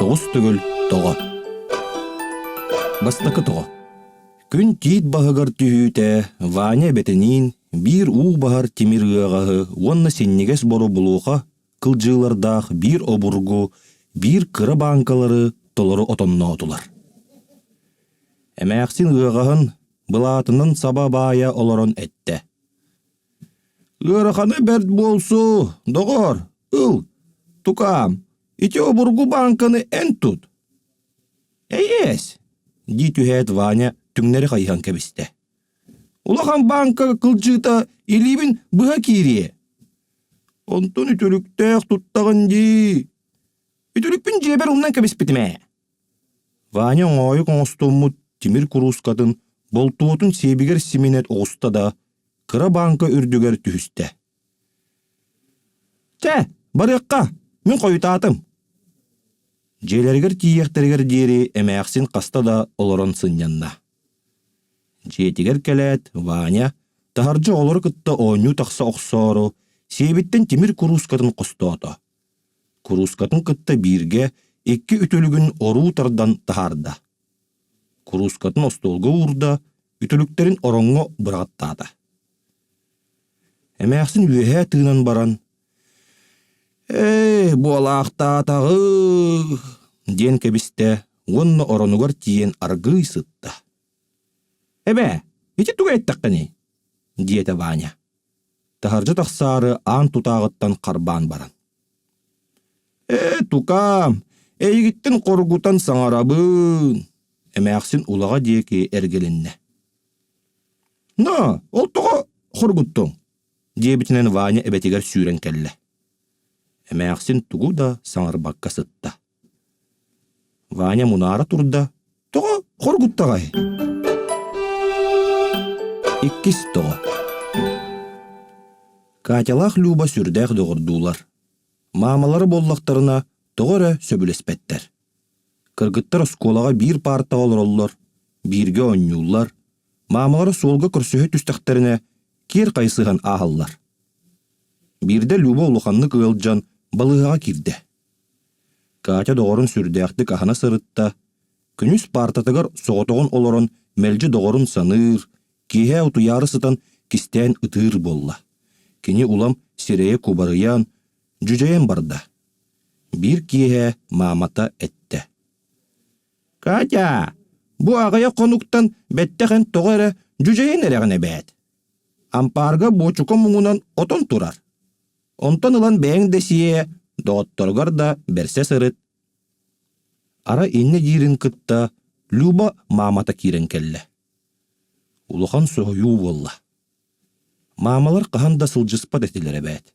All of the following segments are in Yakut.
Тоҕус төгүл тоҕо. Бастакы тоҕо. Күн тиит баһыгар түһүүтэ Ваня эбэтиниин биир уу баһар тимир ыаҕаһы уонна синньигэс боробулуоха кылдьыылардаах биир обургу, биир кыра бааҥкалары толору отонноотулар. Эмээхсин ыаҕаһын былаатынан саба баайа олорон эттэ: «Ыарахана бэрт буолсу, доҕоор, ыл, тукаам, ити обургу бааҥканы эн тут». «Эйиэс!» дии түһээт Ваня түҥнэри хайыһан кэбистэ. «Улахан бааҥка кылдьыыта илиибин быһа киириэ. Онтон үтүлүктээх туттаҕын дии. Үтүлүкпүн дьиэбэр умнан кэбиспитим ээ». Ваня оҥоойук оҥостуммут тимир куруускатын болтуотун сиэбигэр симинэн оҕуста да, кыра бааҥка үрдүгэр түһүстэ. «Чэ, барыахха, мин хойутаатым». Дьиэлэригэр тиийиэхтэригэр диэри эмээхсин хаста да олорон сынньанна. Дьиэтигэр кэлээт, Ваня, таһырдьа оҕолору кытта оонньуу тахса охсоору, сиэбиттэн тимир куруускатын хостоото. Куруускатын кытта бииргэ икки үтүлүгүн оруу тардан таһаарда. Куруускатын остуолга уурда, үтүлүктэрин ороҥҥо быраҕаттаата. Эмээхсин үөһээ тыынан баран, «Ээ, буолаахтаатаҕы!» диэн кэбистэ уонна оронугар тиийэн аргыый сытта. «Эбээ, ити тугу эттэххиний?» диэтэ Ваня. Таһырдьа тахсаары аан тутааҕыттан харбаан баран: «Ээ, тукаам, эйигиттэн хоргутан саҥарабын!» Эмээхсин улаҕа диэки эргилиннэ. «Но, ол тоҕо хоргуттуҥ?» диэбитинэн Ваня эбэтигэр сүүрэн кэллэ. Эмээхсин тугу да саҥарбакка сытта. Ваня мунаара турда, тоҕо хоргуттаҕай? Иккис тоҕо. Катялаах Люба сүрдээх доҕордуулар. Маамалара буоллахтарына тоҕо эрэ сөбүлэспэттэр. Кыргыттар оскуолаҕа биир паартаҕа олороллор, бииргэ оонньууллар, маамалара суолга көрсүһэ түстэхтэринэ киэр хайсыһан ааһаллар. Биирдэ Люба улаханнык ыалдьан балыыһаҕа киирдэ. Катя доҕорун сүрдээхтик аһына сырытта, күнүс паартатыгар соҕотоҕун олорон мэлдьи доҕорун саныыр, киэһэ утуйаары сытан кистээн ытыыр буолла. Кини улам сирэйэ кубарыйан, дьүдьэйэн барда. Биир киэһэ маамата эттэ: «Катя, бу аҕыйах хонуктан бэттэх эн тоҕо эрэ дьүдьэйэн эрэҕин эбээт. Ампаарга буочука муҥунан отон турар. Онтон ылан бэйэҥ да сиэ, доҕотторугар да бэрсэ сырыт. Арай инньэ диирин кытта Люба маамата киирэн кэллэ. Улахан соһуйуу буолла. Маамалар хаһан да сылдьыспат этилэр эбээт.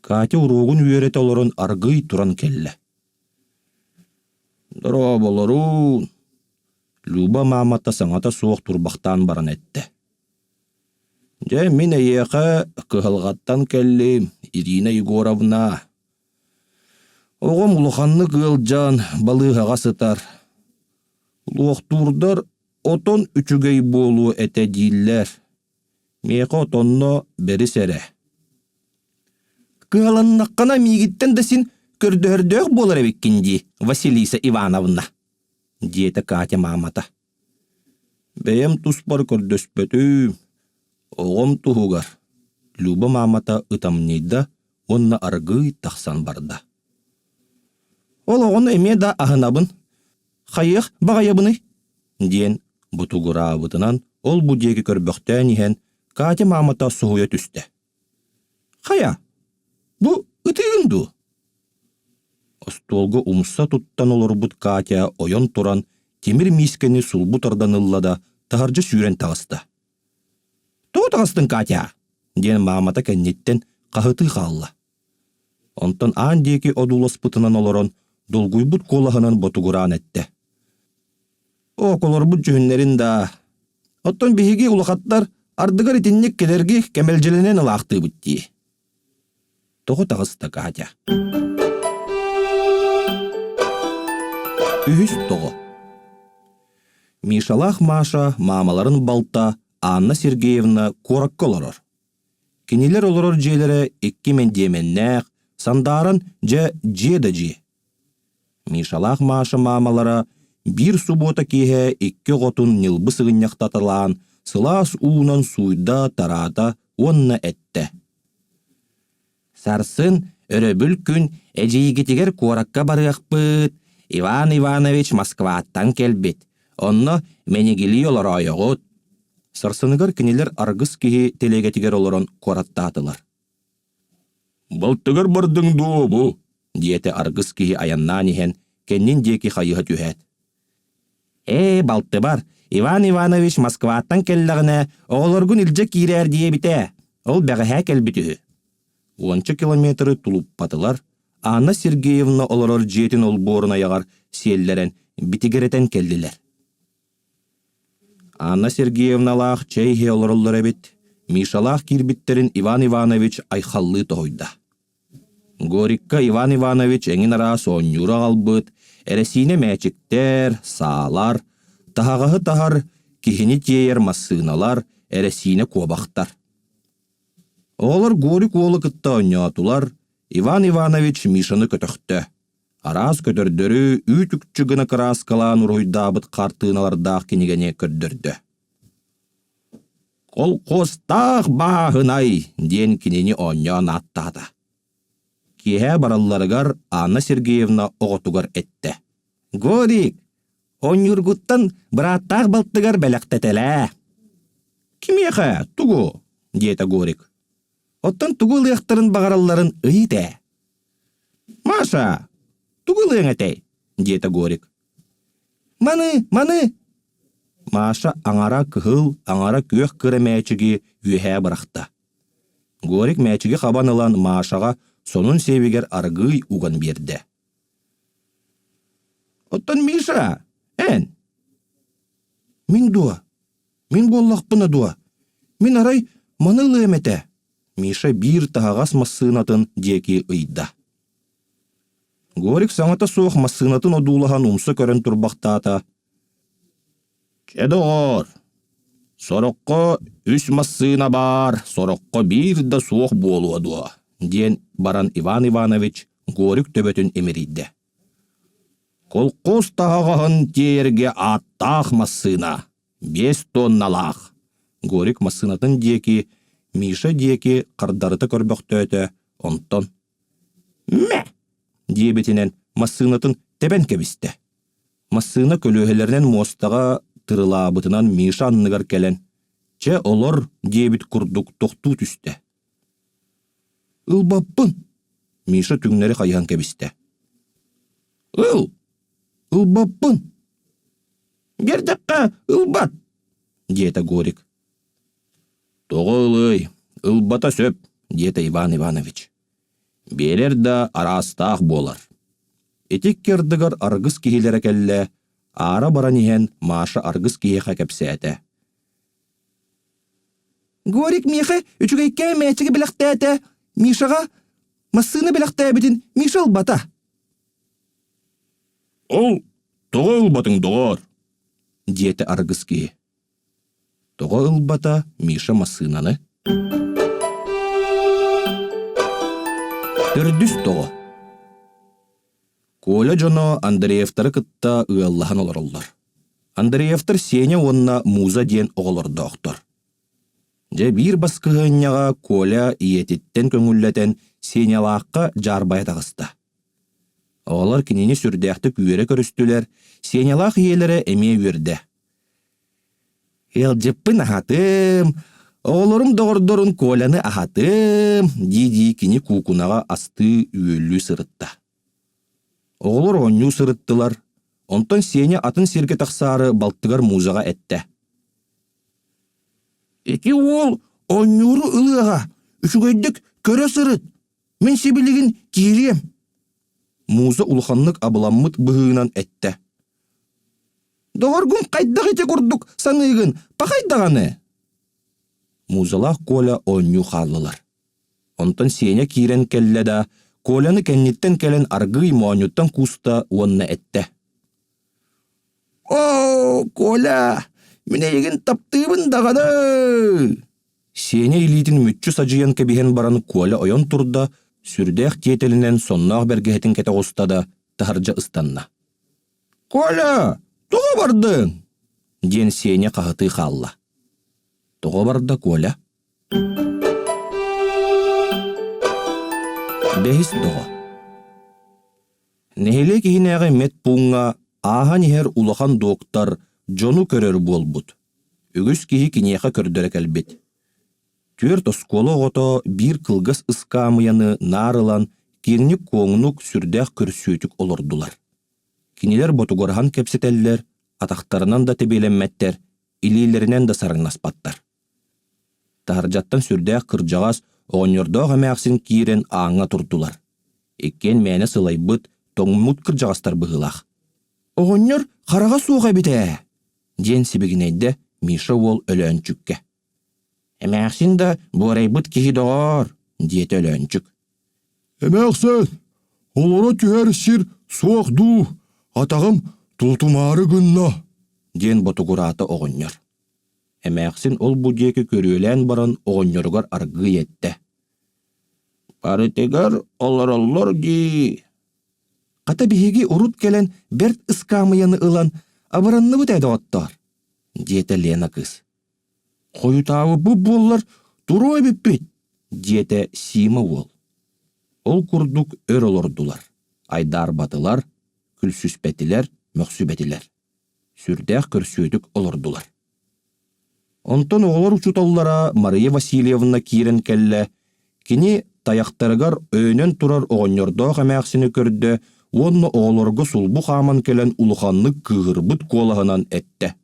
Катя уруогун үөрэтэ олорон аргыый туран кэллэ. «Дорооболоруун!» Люба маамата саҥата суох турбахтаан баран эттэ. Дьэ, мин эйиэхэ кыһалҕаттан кэллим, Ирина Егоровна. Оҕом улаханнык ыалдьан балыыһаҕа сытар. Луохтуурдар отон үчүгэй буолуо этэ дииллэр. Миэхэ отонно бэрис эрэ. Кыһаланнаххына миигиттэн да син көрдөһөрдөөх буолар эбиккин дии, Василиса Ивановна, диэтэ Катя маамата. Бэйэм туспар көрдөспөтүм, оҕом туһугар, Люба маамата ытамньыйда уонна аргыый тахсан барда. Ол оҕону эмиэ да аһынабын, хайыах баҕайабыный? диэн ботугураабытынан ол-бу диэки көрбөхтөөн иһэн Катя маамата соһуйа түстэ. Хайа, бу ытыыгын дуу? Остуолга умса туттан олорбут Катя ойон туран тимир миискэни сулбу тардан ылла да таһырдьа сүүрэн таҕыста. «Тоҕо таҕыстыҥ, Катя?» диэн маамата кэнниттэн хаһытыы хаалла. Онтон аан диэки одууласпытынан олорон долгуйбут куолаһынан ботугураан эттэ. Ооколорбут дьүһүннэрин даа. Оттон биһиги улахаттар ардыгар итинник кэлэрги кэмэлдьилэнэн ылаахтыыбыт дии. Тоҕо таҕыста Катя? Үһүс тоҕо. Мишалаах Маша маамаларын балта Анна Сергеевна куоракка олорор. Кинилэр олорор дьиэлэрэ икки мэндиэмэннээх, сандааран дьэ дьиэ да дьиэ. Мишалаах Маша маамалара биир субуота киэһэ икки оҕотун ньылбы сыгынньахтаталаан сылаас уунан сууйда, тараата уонна эттэ: «Сарсын өрөбүл күн эдьиийгитигэр куоракка барыахпыт, Иван Иванович Москваттан кэлбит, онно мэнигилии олороойоҕут». Сарсыныгар кинилэр аргыс киһи тэлиэгэтигэр олорон куораттаатылар. «Балтыгар бардыҥ дуо бу?» диэтэ аргыс киһи айаннаан иһэн кэннин диэки хайыһа түһээт. «Ээ, балтыбар, Иван Иванович Москваттан кэллэҕинэ оҕолоргун илдьэ киирээр диэбитэ, ол бэҕэһээ кэлбит үһү». Уонча километры тулуппатылар, Анна Сергеевна олорор дьиэтин олбуорун айаҕар сиэллэрэн битигирэтэн кэллилэр. Анна Сергеевналаах чэй иһэ олороллор эбит, Мишалаах киирбиттэрин Иван Иванович айхаллыы тоһуйда. Горикка Иван Иванович эҥин араас оонньууру аҕалбыт, эрэсиинэ мээчиктэр, саалар, таһаҕаһы таһар, киһини тиэйэр массыыналар, эрэсиинэ куобахтар. Оҕолор Горик уолу кытта оонньоотулар, Иван Иванович Мишаны көтөхтө. Араас көтөрдөрү үүт-үкчү гына кырааскалаан уруһуйдаабыт хартыыналардаах кинигэни көрдөрдө. «Колхуостаах бааһынай!» диэн кинини оонньоон ааттаата. Киэһэ баралларыгар Анна Сергеевна оҕотугар эттэ: «Горик, оонньуургуттан бырааттаах балтыгар бэлэхтэтэлээ». «Кимиэхэ? Тугу?» диэтэ Горик. «Оттон тугу ылыахтарын баҕаралларын ыйыт ээ». «Маша, тугу ылыаҥ этэй?» диэтэ Горик. «Маны, маны!» Маша аҥара кыһыл, аҥара күөх кыра мээчиги үөһээ бырахта. Горик мээчиги хабан ылан Машаҕа сонун сиэбигэр аргыый уган биэрдэ. «Оттон Миша, эн?» «Мин дуо? Мин буоллахпына дуо? Мин арай маны ылыам этэ!» Миша биир таһаҕас массыынатын диэки ыйда. Горик саҥата суох массыынатын одуулаһан умса көрөн турбахтаата. «Чэ, доҕоор, сороххо үс массыына баар, сороххо биир да суох буолуо дуо?» диэн баран Иван Иванович Горик төбөтүн имэрийдэ. «Колхоз таһаҕаһын тиэйэргэ ааттаах массыына, биэс тонналаах Горик массыынатын диэки, Миша диэки хардарыта көрбөхтөөтө, онтон «Мэ!» диэбитинэн массыынатын тэбэн кэбистэ. Массыына көлүөһэлэринэн муостаҕа тырылаабытынан Миша анныгар кэлэн «Чэ, олор» диэбит курдук тохтуу түстэ. «Ылбаппын!» Миша түҥнэри хайыһан кэбистэ. «Ыл! Ылбаппын!» «Биэрдэххэ, ылбат!» диэтэ Горик. «Тоҕо ылыай, ылбата сөп», диэтэ Иван Иванович. «Биэрэр да араастаах буолар». Ити икки ардыгар аргыс киһилэрэ кэллэ, аара баран иһэн Маша аргыс киһиэхэ кэпсээтэ. «Горик миэхэ үчүгэйкээн мээчиги бэлэхтээтэ, Мишаҕа массыына бэлэхтээбитин Миша ылбата». «Ол тоҕо ылбатыҥ, доҕоор?» диэтэ аргыс киһи. Тоҕо ылбата Миша массыынаны? Төрдүс тоҕо Коля дьоно Андреевтары кытта ыаллаһан олороллор. Андреевтар Сеня уонна Муза диэн оҕолордоохтор. Дьэ биир баскыһыанньаҕа Коля ийэтиттэн көҥүллэтэн Сенялаахха дьаарбайа таҕыста. Оҕолор кинини сүрдээхтик үөрэ көрүстүлэр, Сенялаах ийэлэрэ эмиэ үөрдэ. «Ыалдьыппын аһатым, оҕолорум доҕордорун Коляны аһатым» дии-дии кини куукунаҕа астыы-үөллүү сырытта. Оҕолор оонньуу сырыттылар, онтон Сеня атын сиргэ тахсаары балтыгар Музаҕа эттэ: «Ити уол оонньууру ылыаҕа, үчүгэйдик көрө сырыт, Мин сибилигин киириэм Муза улаханнык абыламмыт быһыынан эттэ. Доҕоргун хайдах ити курдук саныыгын, пахай даҕаны Музалаах Коля оонньуу хааллылар. Онтон Сеня киирэн кэллэ да, Коляны кэнниттэн кэлэн аргыый моонньуттан кууста уонна эттэ. «Оо, Коля, мин эйигин таптыыбын даҕаны!» Сеня илиитин мүччү садьыйан кэбиһэн баран Коля ойон турда, сүрдээх тиэтэлинэн сонноох бэргэһэтин кэтэ оҕуста да. таһырдьа ыстанна. «Коля, тоҕо бардыҥ?» диэн Сеня хаһытыы хаалла. Тоҕо барда Коля? Бэһис тоҕо. Нэһилиэк иһинээҕи медпууҥҥа ааһан иһэр улахан доктор дьону көрөр буолбут. Үгүс киһи киниэхэ көрдөрө кэлбит. Түөрт оскуола оҕото биир кылгас ыскаамыйаны наар ылан киэҥник-куоҥнук, сүрдээх көрсүөтүк олордулар. Кинилэр ботугураһан кэпсэтэллэр, атахтарынан да тэбиэлэммэттэр, илиилэринэн да сарыҥнаспаттар. Таһырдьаттан сүрдээх кырдьаҕас оҕонньордоох эмээхсин киирэн ааҥҥа турдулар. Иккиэн мээнэ сылайбыт, тоҥмут кырдьаҕастар быһыылаах. «Оҕонньор хараҕа суох эбит ээ» диэн сибигинэйдэ Миша уол Өлөөнчүккэ. «Эмээхсин да буорайбыт киһи доҕоор» диэтэ Өлөөнчүк. «Эмээхсин, олоро түһэр сир суох дуу, атаҕым тутумаары гынна» диэн ботугураата оҕонньор. Эмээхсин ол-бу диэки көрүөлээн баран оҕонньоругар аргыый эттэ: «Барытыгар олороллор дии». «Хата биһиги урут кэлэн бэрт ыскаамыйаны ылан абыранныбыт ээ доҕоттоор», диэтэ Лена кыыс. «Хойутаабыппыт буоллар туруо эбиппит», диэтэ Сима уол. Ол курдук өр олордулар, айдаарбатылар, күлсүспэтилэр, мөхсүбэтилэр. Сүрдээх көрсүөтүк олордулар. Онтон оҕолор учууталлара Мария Васильевна киирэн кэллэ, кини тайахтарыгар өйөнөн турар оҕонньордоох эмээхсини көрдө уонна оҕолорго сулбу хааман кэлэн улаханнык кыыһырбыт куолаһынан эттэ: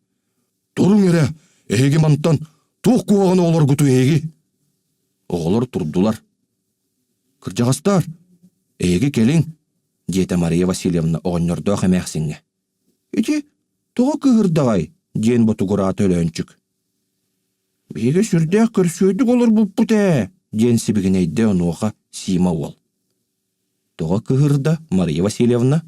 «Туруҥ эрэ, эһиги мантан туох куһаҕан оҕолоргутуй эһиги?» Оҕолор турдулар. «Кырдьаҕастар, эһиги кэлиҥ», диэтэ Мария Васильевна оҕонньордоох эмээхсиҥҥэ. «Ити тоҕо кыыһырдаҕай?» диэн ботугураата Өлөөнчүк. «Биһиги сүрдээх көрсүөйдүк олорбуппут ээ» диэн сибигинэйдэ онуоха Сима уол. «Тоҕо кыыһырда, Мария Васильевна?»